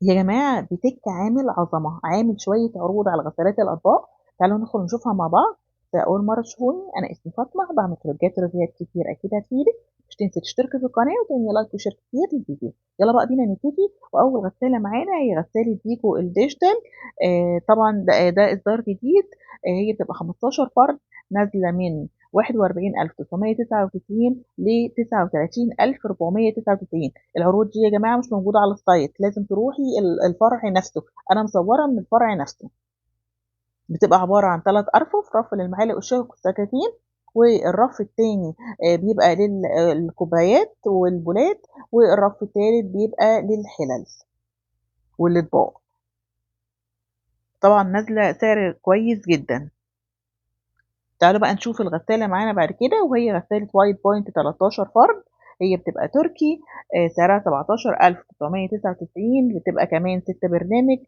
يا جماعة بتك عامل عظمة، عامل شوية عروض على غسالات الأطباق. تعالوا ندخل نشوفها مع بعض. أول مرة تشوفوني، أنا اسمي فاطمة، بعمل فلوجات و review هات كتير أكيد هتفيدك. مش تنسي تشتركي في القناة وتعملي like و share كتير للفيديو. يلا بقى بينا نبتدي. وأول غسالة معانا هي غسالة بيكو ال digital. طبعا ده إصدار جديد. هي بتبقى 15 فرد، نازلة من 41999 ل 39499. العروض دي يا جماعة مش موجودة على ال site، لازم تروحي الفرع نفسه. أنا مصورة من الفرع نفسه. بتبقى عبارة عن 3 أرفف، رف للمعالق والشوك والسكاكين، والرف التاني بيبقى للكوبايات والبولات، والرف التالت بيبقى للحلل والأطباق. طبعا نازلة سعر كويس جدا. تعالوا بقى نشوف الغسالة معانا بعد كده، وهي غسالة وايت بوينت 13 فرد. هي بتبقى تركي، سعرها 17999، بتبقى كمان 6 برنامج،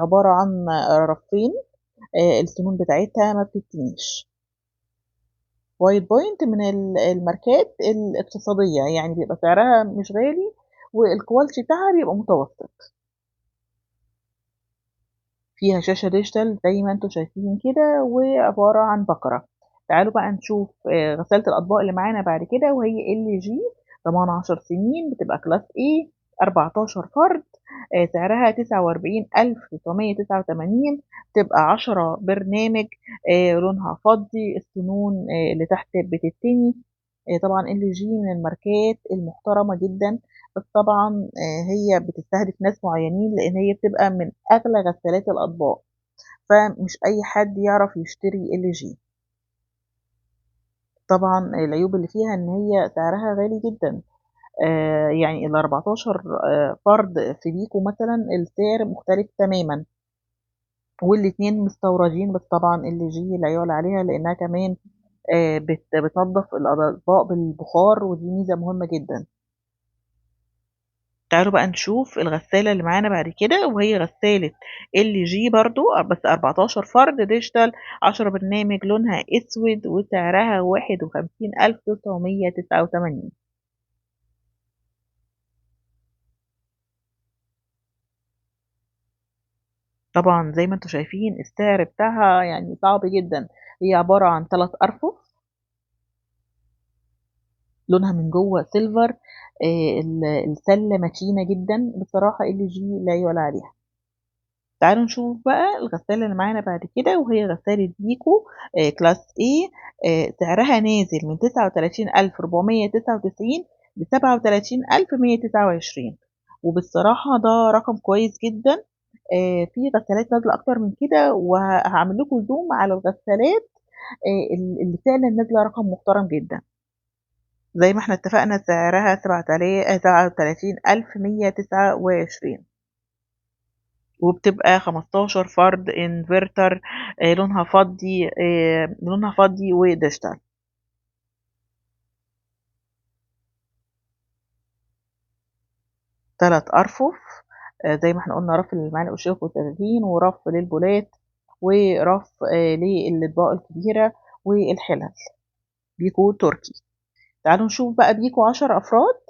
عبارة عن رفين، السنون بتاعتها ما بتتنيش. وايت بوينت من الماركات الاقتصادية، يعني بيبقى سعرها مش غالي وال quality بتاعها بيبقى متوسط. فيها شاشة digital زي ما انتم شايفين كده، وعبارة عن بكرة. تعالوا بقى نشوف غسالة الأطباق اللي معانا بعد كده، وهي ال جي ضمان 10 سنين، بتبقى class A، 14 فرد، سعرها 49989، بتبقى 10 برنامج، لونها فضي، السنون اللي تحت بتتني. طبعا ال جي من الماركات المحترمة جدا، بس طبعا هي بتستهدف ناس معينين لأن هي بتبقى من أغلى غسالات الأطباق، فمش أي حد يعرف يشتري ال جي. طبعا العيوب اللي فيها إن هي سعرها غالي جدا، يعني ال 14، فرد في بيكو مثلا السعر مختلف تماما، والاتنين مستوردين، بس طبعا ال جي لا يعلى عليها لأنها كمان، بتنظف الأطباق بالبخار، ودي ميزة مهمة جدا. تعالوا بقى نشوف الغسالة اللي معانا بعد كده، وهي غسالة ال جي برضو، بس 14 فرد digital، 10 برنامج، لونها اسود، وسعرها 51989. طبعا زي ما انتم شايفين السعر بتاعها صعب جدا. هي عبارة عن 3 أرفف، لونها من جوه silver، السلة متينة جدا بصراحة، ال جي لا يعلى عليها. تعالوا نشوف بقى الغسالة اللي معانا بعد كده، وهي غسالة بيكو، class A، سعرها نازل من تسعة وتلاتين ألف ربعمية تسعة وتسعين لسبعة وتلاتين ألف مية تسعة وعشرين، وبالصراحة ده رقم كويس جدا. في غسالات نازلة أكتر من كده، وهعمل لكم zoom على الغسالات، اللي فعلا نازلة رقم محترم جدا. زي ما احنا اتفقنا سعرها 37129، وبتبقى 15 فرد انفرتر، لونها فضي و digital. 3 أرفف، زي ما احنا قلنا رف للمعالق والشوك والسكاكين، ورف للبولات، ورف للأطباق الكبيرة والحلل. بيكو تركي. تعالوا نشوف بقى بيكو 10 أفراد،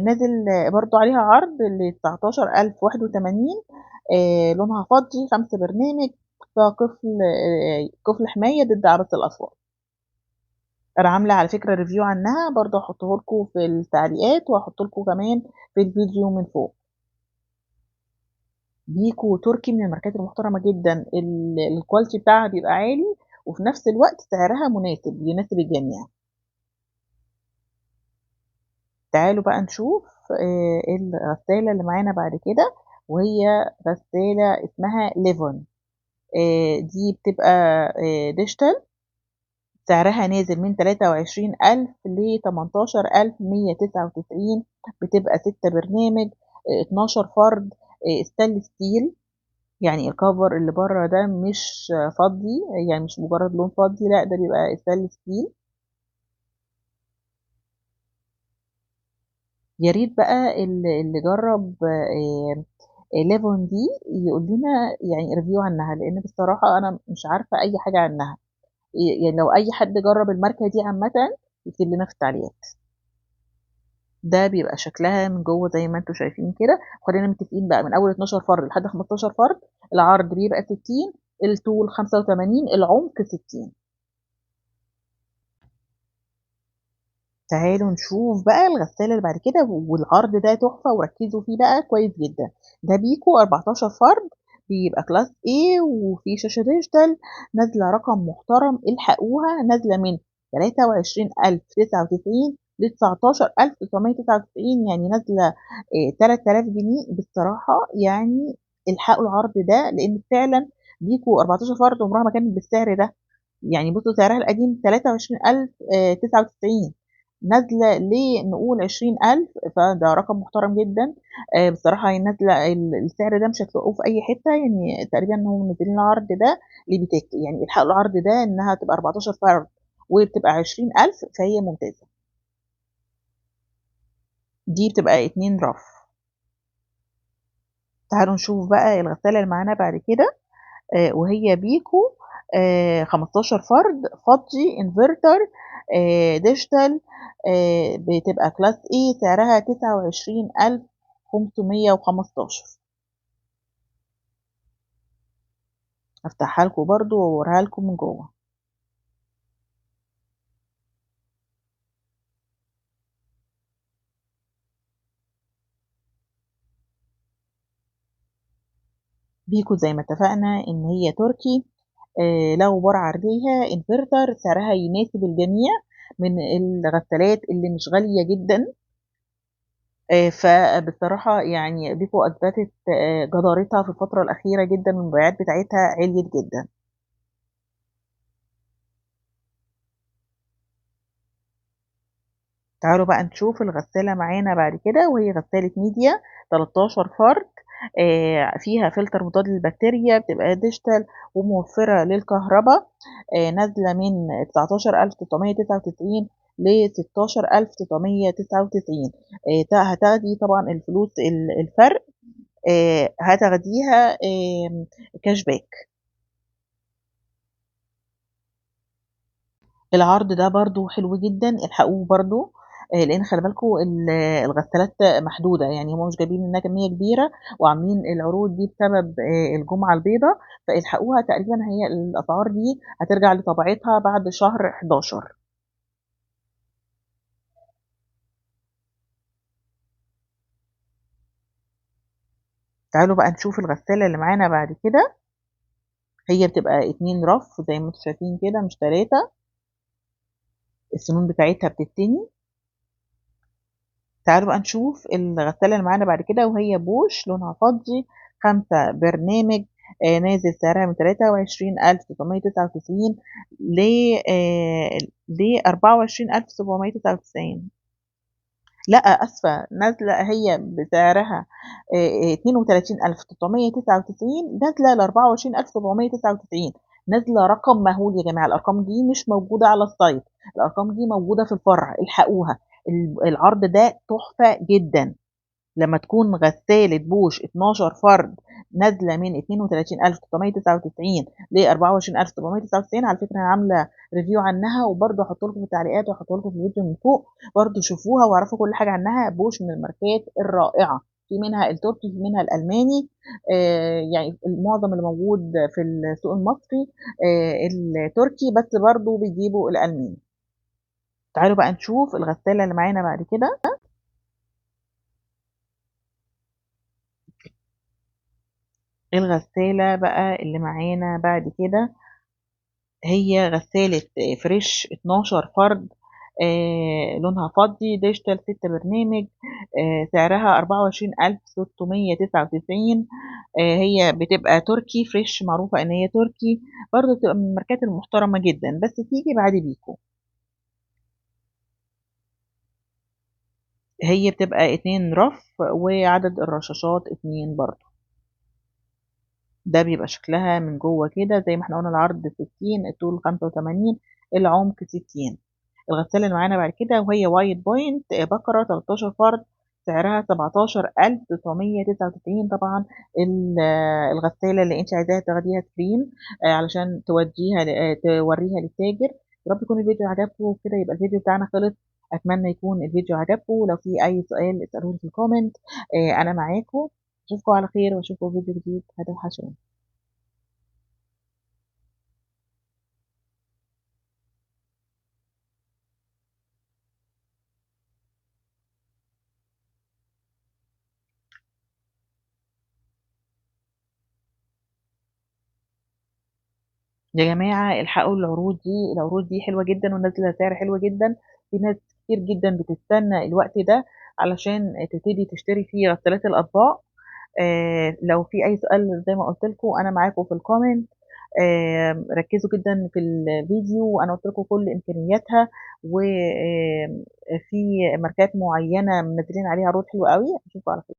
نازل برضو عليها عرض ل 19081، لونها فضي، 5 برنامج، فيها قفل حماية ضد عبث الأطفال. أنا عاملة على فكرة review عنها برضو، هحطه لكم في التعليقات وهحط لكم كمان في الفيديو من فوق. بيكو تركي من الماركات المحترمة جدا، ال quality بتاعها بيبقى عالي، وفي نفس الوقت سعرها مناسب، يناسب الجميع. تعالوا بقى نشوف، الغسالة اللي معانا بعد كده، وهي غسالة اسمها ليفون. دي بتبقى، digital، سعرها نازل من تلاتة وعشرين ألف لتمنتاشر ألف مية تسعة وتسعين، بتبقى 6 برنامج، 12 فرد، stainless steel، يعني ال cover اللي بره ده مش فضي، يعني مش مجرد لون فضي، لا ده بيبقى stainless steel. يا ريت بقى اللي جرب، ليفون دي يقول لنا review عنها، لان بصراحة انا مش عارفة اي حاجة عنها. لو اي حد جرب الماركة دي عامة يكتب لنا في التعليقات. ده بيبقى شكلها من جوه زي ما انتم شايفين كده. وخلينا متفقين بقى من اول 12 فرد لحد 15 فرد العرض بيبقى 60، الطول 85، العمق 60. تعالوا نشوف بقى الغسالة اللي بعد كده، والعرض ده تحفة وركزوا فيه بقى كويس جدا. ده بيكو 14 فرد، بيبقى class A وفي شاشة digital، نازلة رقم محترم الحقوها، نازلة من تلاتة وعشرين ألف تسعة وتسعين لتسعتاشر ألف تسعمية تسعة وتسعين، يعني نازلة، 3000 جنيه. بصراحة الحقوا العرض ده، لأن فعلا بيكو 14 فرد عمرها ما كانت بالسعر ده. بصوا سعرها القديم تلاتة وعشرين ألف، تسعة وتسعين، نازلة لنقول 20000، فده رقم محترم جدا. بصراحة هي نازلة السعر ده مش هتلاقوه في أي حتة، تقريبا هم منزلين العرض ده لبيتك، الحقوا العرض ده إنها تبقى 14 فرد وبتبقى 20000، فهي ممتازة. دي بتبقى 2 رف. تعالوا نشوف بقى الغسالة اللي معانا بعد كده، وهي بيكو، 15 فرد، فضي، انفرتر، digital، بتبقى class A، سعرها 29515. هفتحها لكم برضو واوريها لكم من جوه. بيكو زي ما اتفقنا ان هي تركي، لا غبار عليها، انفرتر، سعرها يناسب الجميع من الغسالات اللي مش غالية جدا. فبصراحة بيكو أثبتت، جدارتها في الفترة الأخيرة جدا، والمبيعات بتاعتها عليت جدا. تعالوا بقى نشوف الغسالة معانا بعد كده، وهي غسالة ميديا 13 فرد، فيها فلتر مضاد للبكتيريا، بتبقى digital وموفرة للكهرباء، نازلة من تسعتاشر ألف تسعمية تسعة وتسعين ل 16999. هتاخدي طبعا الفلوس الفرق، هتاخديها، cash back. العرض ده برضو حلو جدا، الحقوه برضو، لان خلي بالكم الغسالات محدوده، هم مش جايبين منها كميه كبيره وعاملين العروض دي بسبب، الجمعه البيضاء، فالحقوها. تقريبا هي الاسعار دي هترجع لطبيعتها بعد شهر 11. تعالوا بقى نشوف الغسالة اللي معانا بعد كده. هي بتبقى 2 رف زي ما انتم شايفين كده، مش 3. السنون بتاعتها بتتني. تعالوا بقى نشوف الغسالة اللي معانا بعد كده، وهي بوش لونها فضي، 5 برنامج، نازل سعرها من تلاتة وعشرين ألف تسعمية تسعة وتسعين ل 24799. لا أسفة، نازلة هي بسعرها، 32999، نازلة ل 24799، نازلة رقم مهول يا جماعة. الأرقام دي مش موجودة على ال site، الأرقام دي موجودة في الفرع، الحقوها. العرض ده تحفة جدا. لما تكون غسالة بوش 12 فرد نازلة من 32999 ل 24799، على فكرة أنا عاملة review عنها، وبرضه هحط لكم في التعليقات وهحط لكم في الفيديو من فوق، برضه شوفوها واعرفوا كل حاجة عنها. بوش من الماركات الرائعة، في منها التركي، في منها الألماني، المعظم اللي موجود في السوق المصري، التركي، بس برضه بيجيبوا الألماني. تعالوا بقى نشوف الغسالة اللي معانا بعد كده. الغسالة بقى اللي معانا بعد كده هي غسالة فريش 12 فرد، لونها فضي، digital، 6 برنامج، سعرها 24699. هي بتبقى تركي فريش، معروفة ان هي تركي، برضو بتبقى من الماركات المحترمة جدا، بس تيجي بعد بيكو. هي بتبقى 2 رف وعدد الرشاشات 2 برضو. ده بيبقى شكلها من جوه كده زي ما احنا قلنا، العرض 60، الطول 85، العمق 60. الغسالة اللي معانا بعد كده وهي وايت بوينت، بكرة 13 فرد، سعرها 17999. طبعا الغسالة اللي انت عايزاها تاخديها screen، علشان توريها للتاجر. يا رب يكون الفيديو عجبكم وكده. يبقى الفيديو بتاعنا خلص. اتمنى يكون الفيديو عجبكم، لو في اي سؤال اسالوني في ال comment، انا معاكم. اشوفكم على خير واشوفكم فيديو جديد. هتوحشوني. يا جماعة الحقوا العروض دي، العروض دي حلوة جدا ونازلة سعر حلو جدا. في ناس كتير جدا بتستنى الوقت ده علشان تبتدي تشتري فيه غسالات الأطباق. لو في أي سؤال زي ما قلت لكم أنا معاكم في ال comment. ركزوا جدا في الفيديو وأنا قلت لكم كل إمكانياتها، وفي ماركات معينة منزلين عليها عروض حلوة قوي. أشوفكم على خير.